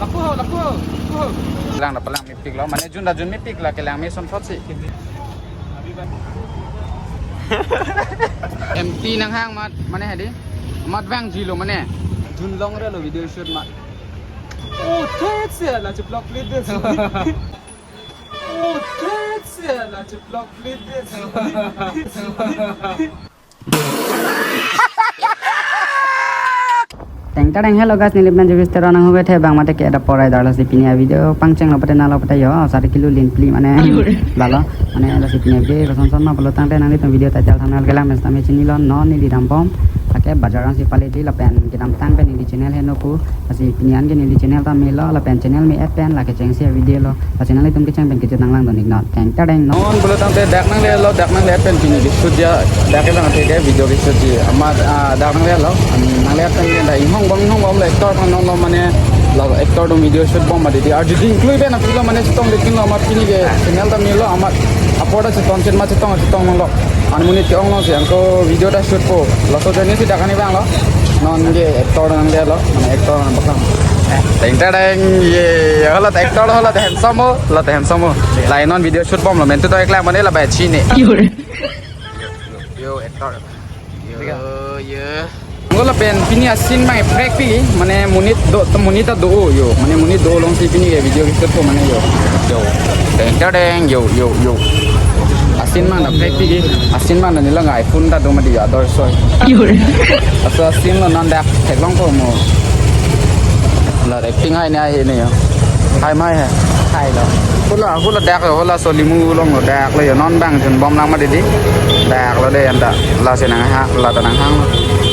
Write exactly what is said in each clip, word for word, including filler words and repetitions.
Lapu ho, lapu ho, lapu ho. Lang na palang mepik lo, mane jun da jun mepik la kelang me son thot si. Empty nanghang mat, mane hadi? Mat vangji lo mane. Jun longre lo video shoot mat. Oh, thek se la cheplok le de. Oh, thek se la cheplok le de. Teng ta teng, hello guys, neli pen Jugis Teron, nang hubet he bang mate ke ada porai dar lasi pini a video pangcheng lo pute na lo pute yo, sari kilu lin pli mane. Ayo re. Lalo, mane lasi pini a video koson son ma pulo tangte nanglitum video title thumbnail kelang mesta me chinilo, non neli dambom. Lake bajar ansi pale di lapen kedamtang pen neli channel heno pu. Lasi pini an ke neli channel ta melo, lapen channel me-et pen lake chengsi a video lo. Lasi nanglitum kecheng pen kejut nang langdun iknon. Teng ta teng. Non pulo tangte dak nangle lo, dak nangle pen pini ke shoot ya, dak ke bang athe ke video ke shoot ji. Amat, ah, dak nangle lo, an nangle pen ke da inghong bom, inghong bom lo actor phan non lo mane lo actor do video shoot bom ma di di. Arju ding klui pen apilo mane chetong de kin lo amat pini ke channel ta melo amat apor ta chetong chet ma chetong chetong lo. An monit ke-ong lo si anko video ta shoot po. Laso jani si dak ani bang lo. Non ke actor nangle lo, mane actor nang bakang. Teng ta teng, ye, hala actor, hala handsome ho, hala handsome ho. Lai non video shoot bom lo, mentu to eklang mane la bai chini. Yo, actor. Yo, yo. Ngo lapen pini a scene bang eprek pi, mane monit do, to monit ta do yo, mane monit do long si pini ke video ke shoot po mane yo. Yo. Teng ta teng, yo, yo, yo. A scene bang da prek pi, a scene bang da nila ngai phone ta do ma di ador soi. Yo. Laso a scene lo non dak theklong po mo. La acting hai ne hai ne yo. Hai mai hai. Hai lo. Hula, hula dak lo, hula so limu long lo dak lo yo. Non bang jun bom lang ma di di. Dak lo de anta. Lasi nanghang, la ta nanghang.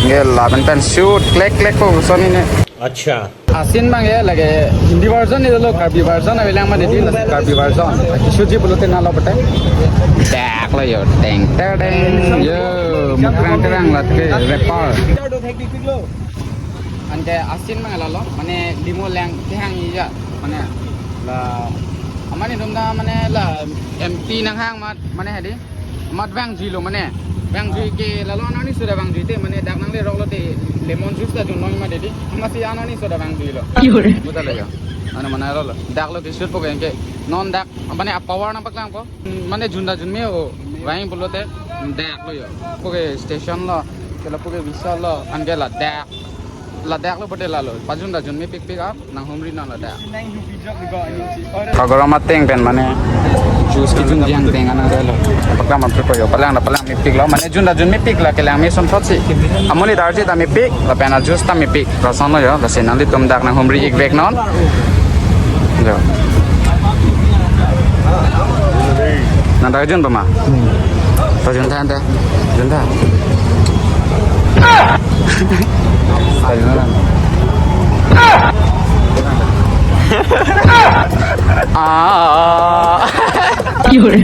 Nge la pen pen shoot klek klek po son ne. Acha. A scene bang ye lake Hindi version ne lo, Karbi version ave lang ma di di, lasi Karbi version. Shoot ji pulote na lo pute. Dak lo yo, teng ta teng. Yo, mukrang terang lat ke rapper. Anke a scene bang lalo, mane limu lang kehang iya, mane la, amani dum da mane la empty nanghang mat, mane hadi? Mat vangji lo mane. Vangji ke lalo anani sudah vangji te mane dak nangle rok lo te lemon juice ta jun noi ma di di. Amatsi anani sudah vangji lo. Yo re. Buta lo yo. Ano mane lo lo. Dak lo ke shoot po ke anke. Non dak mane a power nang paklang po. Mane jun da jun me o. Vang pulote dak lo yo. Po ke station lo. Ke lapu ke visa lo. Anke la dak. La dak lo pute lalo. Pajun da jun mepik pik ap. Nang humri nang la dak. Kagoro mateng pen mane. Juice kejun jang teng anang lo. Paklang ma prepo yo. Palang da palang mepik lo. Mane jun da jun mepik la kelang me son thot si. Amoni darji ta mepik. Lapen a juice ta mepik. Lason lo yo. Lasi nanglitum dak nang humri ik vek non. Jo. Nang dak jun pama. Ta jun tha anta. Jun tha. Ta jun tha. Ah. Yo re.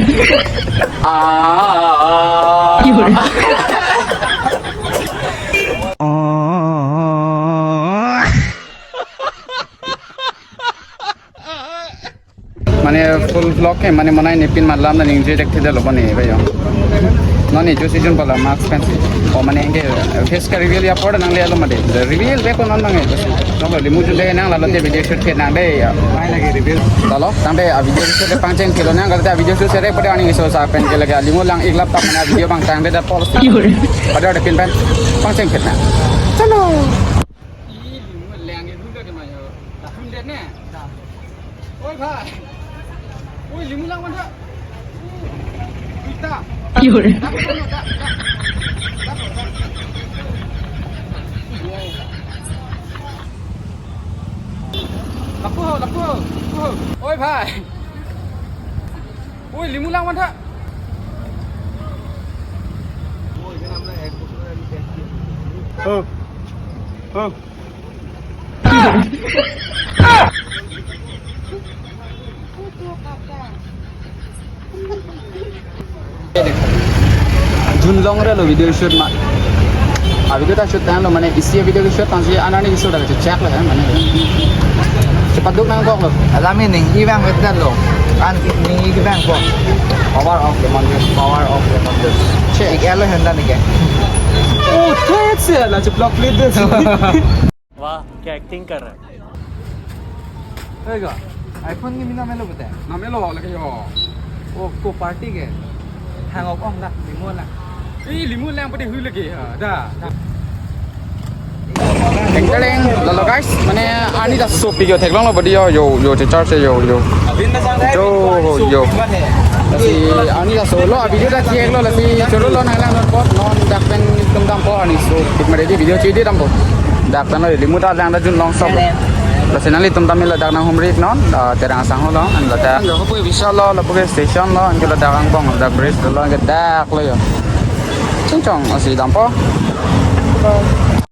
Ah. Yo re. Mane full vlog ke mane monai ne pin malam na ningje dek thede lo bani ba yo. Non ne juice jun pala mask pensi. O mane anke face ka reveal ya por nangle lo ma di. Reveal be ko non nange. Nong limu jun de nang lalo te video shoot ke nang de ya. Mai lagi reveal. Lalo tangte a video shoot ke pangcheng kilo nang karte a video shoot sere pade ani iso sa pen ke lagi limu lang ik lap ta mane video bang tangte da pol. Yo re. Pada ada pin pen pangcheng ke nang. Chalo. Ih, limu lang ke hula ke mayo. Tahun deh ne. Oi bhai. Oi, limu lang mana? Kita. Yo re. Lapu ho, lapu ho, lapu ho. Oi bhai. Oi, limu lang mana? Oh. Oh. Jun longre lo video shoot ma. A video ta shoot tanglo mane isi video ke shoot tangsi anani shoot ta chak lo mane. Chepaduk nangkok lo. Alami ning ibang vetan lo. An ning ibang kok. Power of Lemon Juice, power of Lemon Juice. Che. Ik alo henda nike. Oh, thek se la cheplok le de. वाह, क्या एक्टिंग कर रहा है। Oi ko, iPhone kimi namelo pute? Namelo lagi yo. Oh, ko party ke? Hang ok ong dak, limo lang. Eh, limo lang pute hui lagi ya, dah. Teng tereng, lalo guys, mane arni ta sopi yo theklonglo bodi yo, yo, yo, che charge yo, yo. Yo, yo. Lasi arni ta solo, a video ta cheklo, lasi cholo lo nanglang non pot, non dak pen tum dampo arni so, tik mare di video chidi dampo. Dak pen lo, limo ta lang ta jun long sok. Lasi nanglitum ta mila dak nanghumri non, ah, Terang Asang lo, an lo ta. Yo, hapu Vishal lo, lapu ke station lo, an ke lo dak angbong, dak bridge lo, an ke dak lo yo. Chingchong, asi dampo.